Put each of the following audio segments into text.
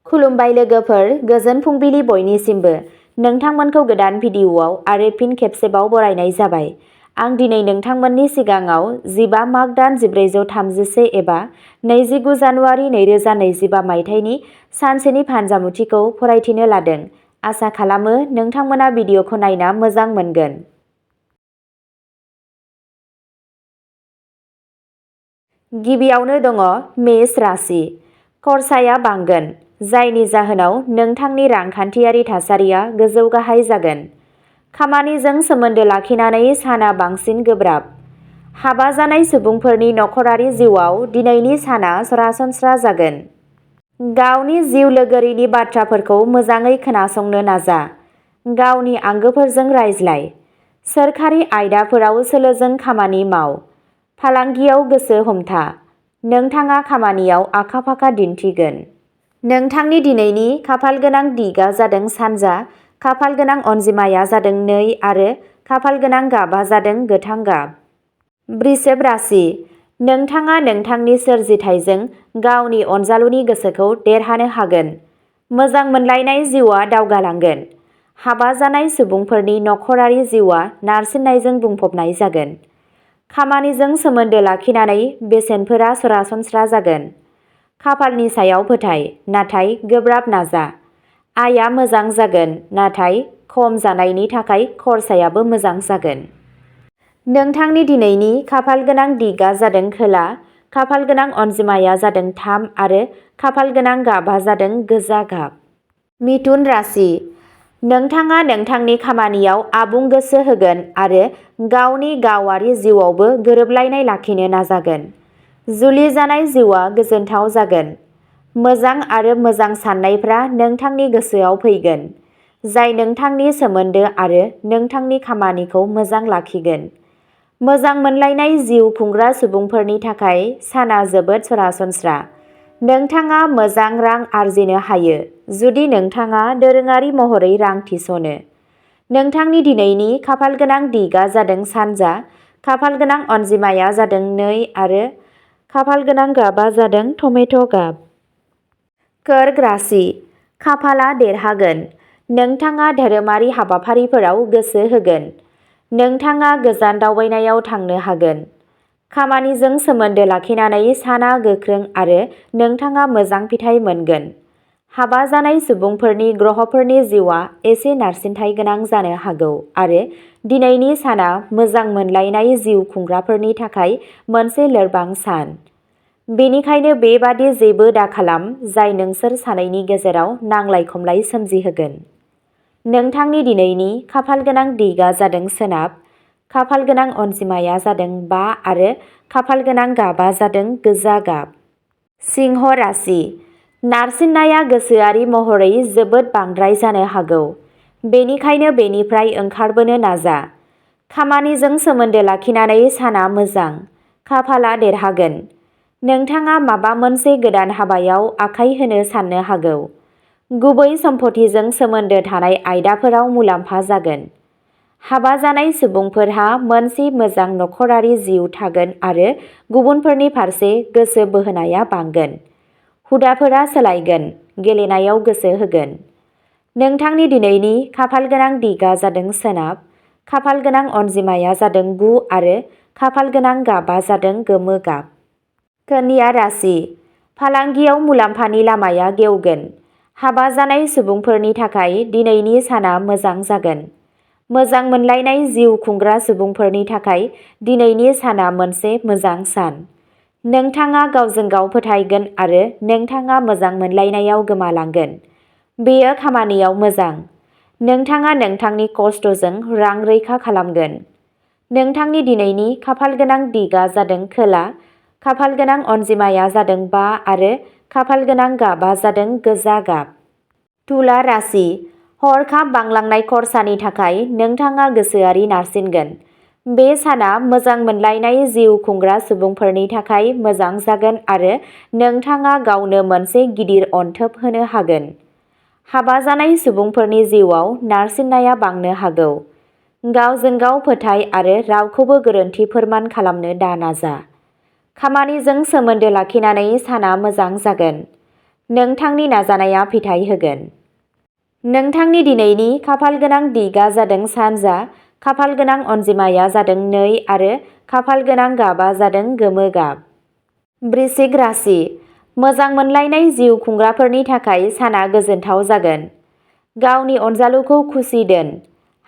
खुलुमबाय लोगोफोर, गोजोन फुंबिलि बयनिसिमबो। नोंथांमोनखौ गोदान भिडिअआव आरो फिन खेबसेबाव बरायनाय जाबाय। आं दिनै नोंथांमोननि सिगाङाव 15 माग दान 1431 एबा 29 जानुवारि 2025 मायथाइनि सानसेनि फानजामुथिखौ फरायथिनो लादों। आसा खालामो नोंथांमोना भिडिअखौ नायना मोजां मोनगोन। गिबियावनो दङ मेष राशि। खरसाया बांगोन, जायनि जाहोनाव नोंथांनि रांखान्थियारि थासारिया गोजौ गाहाय जागोन। खामानिजों सोमोन्दो लाखिनानै साना बांसिन गोब्राब। हाबा जानाय सुबुंफोरनि नखरारि जिउआव दिनैनि साना सरासनस्रा जागोन। गावनि जिउ लोगोरिनि बाथ्राफोरखौ मोजाङै खोनासंनो नाजा। गावनि आंगोफोरजों रायज्लाय। सोरखारि आयदाफोराव सोलोजों खामानि माव। फालांगियाव गोसो हमथा। नोंथाङा खामानियाव आखा-फाखा दिन्थिगोन। नोंथांनि दिनैनि खाफालगोनां दिगआ जादों सानजा, खाफालगोनां अनजिमाया जादों 2 आरो खाफालगोनां गाबआ जादों गोथां गाब। वृषभ राशि। नोंथाङा नोंथांनि सोरजिथायजों गावनि अनजालुनि गोसोखौ देरहानो हागोन। मोजां मोनलायनाय जिउआ दावगालांगोन। हाबा जानाय सुबुंफोरनि नखरारि जिउआ नारसिननायजों बुंफबनाय जागोन। खामानिजों सोमोन्दो लाखिनानै बेसेनफोरा सरासनस्रा जागोन। खाफालनि सायाव फोथाय, नाथाय गोब्राब नाजा। आयआ मोजां जागोन, नाथाय खम जानायनि थाखाय खरसायाबो मोजां जागोन। नोंथांनि दिनैनि खाफालगोनां दिगआ जादों खोला, खाफालगोनां अनजिमाया जादों 3 आरो खाफालगोनां गाबआ जादों गोजा गाब। मिथुन राशि। नोंथाङा नोंथांनि खामानियाव आबुं गोसो होगोन आरो गावनि गावारि जिउआवबो गोरोबलायनाय लाखिनो नाजागोन। जुलि जानाय जिउआ गोजोनथाव जागोन। मोजां आरो मोजां साननायफ्रा नोंथांनि गोसोआव फैगोन, जाय नोंथांनि सोमोन्दो आरो नोंथांनि खामानिखौ मोजां लाखिगोन। मोजां मोनलायनाय जिउ खुंग्रा सुबुंफोरनि थाखाय साना जोबोद सरासनस्रा। नोंथाङा मोजां रां आर्जिनो हायो जुदि नोंथाङा दोरोङारि महरै रां थिसनो। नोंथांनि दिनैनि खाफालगोनां दिगआ जादों सानजा, खाफालगोनां अनजिमाया जादों 2 आरो खाफालगोनां गाबआ जादों टमेट' गाब। कर्क राशि। खाफालआ देरहागोन। नोंथाङा धोरोमारि हाबाफारिफोराव गोसो होगोन। नोंथाङा गोजान दावबायनायाव थांनो हागोन। खामानिजों सोमोन्दो लाखिनानै साना गोख्रों आरो नोंथाङा मोजां फिथाइ मोनगोन। हाबा जानाय सुबुंफोरनि ग्रहफोरनि जिउआ एसे नारसिनथाय गोनां जानो हागौ आरो दिनैनि साना मोजां मोनलायनाय जिउ खुंग्राफोरनि थाखाय मोनसे लोरबां सान। बेनिखायनो बेबादि जेबो दाखालाम जाय नोंसोर सानैनि गेजेराव नांलाय-खमलाय सोमजिहोगोन। नोंथांनि दिनैनि खाफालगोनां दिगआ जादों सोनाब, खाफालगोनां अनजिमाया जादों 5 आरो खाफालगोनां गाबआ जादों गोजा गाब। सिंह राशि। नारसिननाया गोसोआरि महरै जोबोद बांद्राय जानो हागौ, बेनिखायनो बेनिफ्राय ओंखारबोनो नाजा। खामानिजों सोमोन्दो लाखिनानै साना मोजां। खाफालआ देरहागोन। नोंथाङा माबा मोनसे गोदान हाबायाव आखाइ होनो साननो हागौ। गुबै सम्फथिजों सोमोन्दो थानाय आयदाफोराव मुलाम्फा जागोन। हाबा जानाय सुबुंफोरहा मोनसे मोजां नखरारि जिउ थागोन आरो गुबुनफोरनि फारसे गोसो बोहोनाया बांगोन। हुदाफोरा सोलायगोन। गेलेनायाव गोसो होगोन। नोंथांनि दिनैनि खाफालगोनां दिगआ जादों सोनाब, खाफालगोनां अनजिमाया जादों 9 आरो खाफालगोनां गाबआ जादों गोमो गाब। कन्या राशि। फालांगियाव मुलाम्फानि लामाया गेवगोन। हाबा जानाय सुबुंफोरनि थाखाय दिनैनि साना मोजां जागोन। मोजां मोनलायनाय जिउ खुंग्रा सुबुंफोरनि थाखाय दिनैनि साना मोनसे मोजां सान। नोंथाङा गावजों गाव फोथायगोन आरो नोंथाङा मोजां मोनलायनायाव गोमालांगोन। बेयो खामानियाव मोजां। नोंथाङा नोंथांनि खस्थ'जों रां रैखा खालामगोन। नोंथांनि दिनैनि खाफालगोनां दिगआ जादों खोला, खाफालगोनां अनजिमाया जादों 5 आरो खाफालगोनां गाबआ जादों गोजा गाब। तुला राशि। हरखाब बांलांनाय खरसानि थाखाय नोंथाङा गोसोआरि नारसिनगोन। बे साना मोजां मोनलायनाय जिउ खुंग्रा सुबुंफोरनि थाखाय मोजां जागोन आरो नोंथाङा गावनो मोनसे गिदिर अनथोब होनो हागोन। हाबा जानाय सुबुंफोरनि जिउआव नारसिननाया बांनो हागौ। गावजों गाव फोथाय आरो रावखौबो गोरोन्थि फोरमान खालामनो दा नाजा। खामानिजों सोमोन्दो लाखिनानै साना मोजां जागोन। नोंथांनि नाजानाया फिथाइ होगोन। नोंथांनि दिनैनि खाफाल गोनां दिगा जादों सानजा, खाफाल गोनां अनजिमाया जादों 2 आरो खाफाल गोनां गाबा जादों गोमो गाब। वृश्चिक राशि, मोजां मोनलायनाय जिउ खुंग्राफोरनि थाखाय साना गोजोनथाव जागोन। गावनि अनजालुखौ खुसि दोन।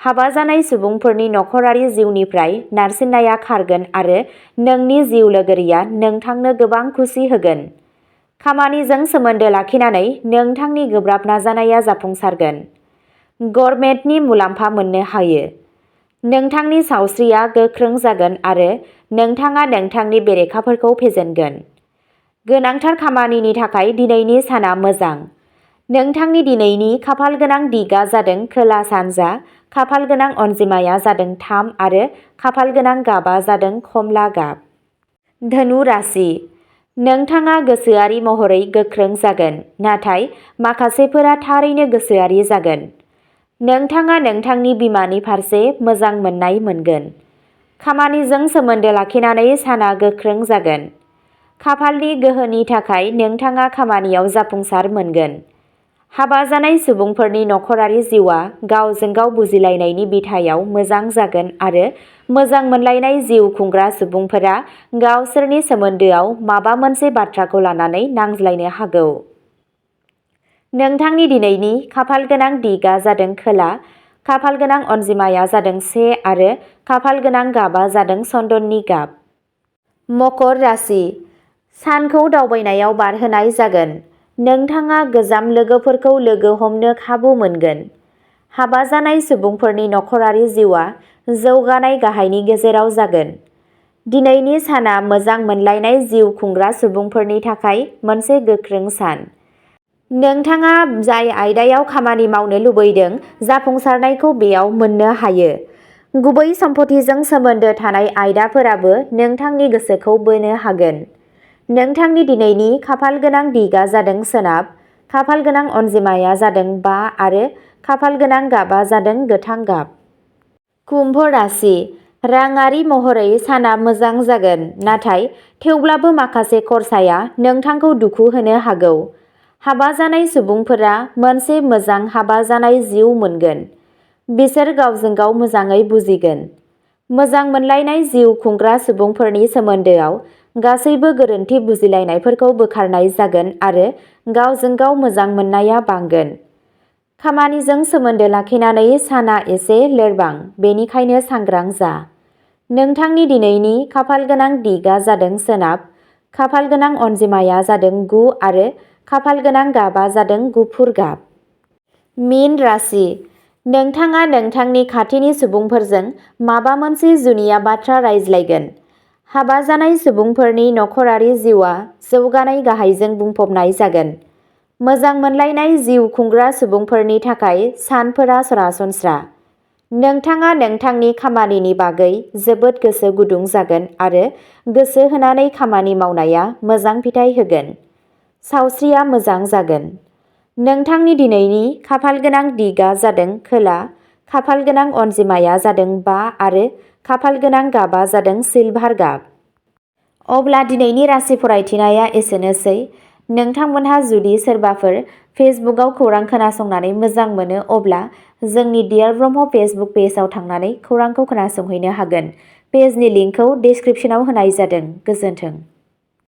हाबा जानाय सुबुंफोरनि नखरारि जिउनिफ्राय नारसिननाया खारगोन आरो नोंनि जिउ लोगोरिया नोंथांनो गोबां खुसि होगोन। खामानिजों सोमोन्दो लाखिनानै नोंथांनि गोब्राब नाजानाया जाफुंसारगोन। गरमेन्टनि मुलाम्फा मोननो हायो। नोंथांनि सावस्रिया गोख्रों जागोन आरो नोंथाङा नोंथांनि बेरेखाफोरखौ फेजेनगोन। गोनांथार खामानिनि थाखाय दिनैनि साना मोजां। नोंथांनि दिनैनि खाफाल गोनां दिगा जादों खोला सानजा, खाफाल गोनां अनजिमाया जादों 3 आरो खाफाल गोनां गाबा जादों खमला गाब। धनु राशि, नोंथाङा गोसोआरि महरै गोख्रों जागोन, नाथाय माखासेफोरा थारैनो गोसोआरि जागोन। नोंथाङा नोंथांनि बिमानि फारसे मोजां मोननाय मोनगोन। खामानिजों सोमोन्दो लाखिनानै साना गोख्रों जागोन। खाफालनि गोहोनि थाखाय नोंथाङा खामानियाव जाफुंसार मोनगोन। हाबा जानाय सुबुंफोरनि नखरारि जिउआ गावजों गाव बुजिलायनायनि बिथायाव मोजां जागोन आरो मोजां मोनलायनाय जिउ खुंग्रा सुबुंफोरा गावसोरनि सोमोन्दोआव माबा मोनसे बाथ्राखौ लानानै नांज्लायनो हागौ। नोंथांनि दिनैनि खाफाल गोनां दिगा जादों खोला, खाफाल गोनां अनजिमाया जादों 1 आरो खाफाल गोनां गाबा जादों चन्दननि गाब। मकर राशि, सानखौ दावबायनायाव बारहोनाय जागोन। नोंथाङा गोजाम लोगोफोरखौ लोगो हमनो खाबु मोनगोन। हाबा जानाय सुबुंफोरनि नखरारि जिउआ जौगानाय गाहायनि गेजेराव जागोन। दिनैनि साना मोजां मोनलायनाय जिउ खुंग्रा सुबुंफोरनि थाखाय मोनसे गोख्रों सान। नोंथाङा जाय आयदायाव खामानि मावनो लुबैदों, जाफुंसारनायखौ बेयाव मोननो हायो। गुबै सम्फथिजों सोमोन्दो थानाय आयदाफोराबो नोंथांनि गोसोखौ बोनो हागोन। नोंथांनि दिनैनि खाफाल गोनां दिगा जादों सोनाब, खाफाल गोनां अनजिमाया जादों 5 आरो खाफाल गोनां गाबा जादों गोथां गाब। कुम्भ राशि, राङारि महरै साना मोजां जागोन, नाथाय थेवब्लाबो माखासे खरसाया नोंथांखौ दुखु होनो हागौ। हाबा जानाय सुबुंफोरा मोनसे मोजां हाबा जानाय जिउ मोनगोन। बिसोर गावजों गाव मोजाङै बुजिगोन। मोजां मोनलायनाय जिउ खुंग्रा सुबुंफोरनि सोमोन्दोआव गासैबो गोरोन्थि बुजिलायनायफोरखौ बोखारनाय जागोन आरो गावजों गाव मोजां मोननाया बांगोन। खामानिजों सोमोन्दो लाखिनानै साना एसे लोरबां, बेनिखायनो सांग्रां जा। नोंथांनि दिनैनि खाफाल गोनां दिगा जादों सोनाब, खाफाल गोनां अनजिमाया जादों 9 आरो खाफाल गोनां गाबा जादों गुफुर गाब। मीन राशि, नोंथाङा नोंथांनि खाथिनि सुबुंफोरजों माबा मोनसे जुनिया बाथ्रा रायज्लायगोन। हाबा जानाय सुबुंफोरनि नखरारि जिउआ जौगानाय गाहायजों बुंफबनाय जागोन। मोजां मोनलायनाय जिउ खुंग्रा सुबुंफोरनि थाखाय सानफोरा सरासनस्रा। नोंथाङा नोंथांनि खामानिनि बागै जोबोद गोसो गुदुं जागोन आरो गोसो होनानै खामानि मावनाया मोजां फिथाइ होगोन। सावस्रिया मोजां जागोन। नोंथांनि दिनैनि खाफाल गोनां दिगा जादों खोला, खाफाल गोनां अनजिमाया जादों 5 आरो खाफाल गोनां गाबा जादों सिलभार गाब। अब्ला दिनैनि राशि फरायथिनाया एसेनोसै। नोंथांमोनहा जुदि सोरबाफोर फेसबुकआव खौरां खोनासंनानै मोजां मोनो, अब्ला जोंनि डियार ब्रह्म फेसबुक पेजआव थांनानै खौरांखौ खोनासंहैनो हागोन। पेजनि लिंकखौ डिस्क्रिप्शनाव होनाय जादों। गोजोन्थों।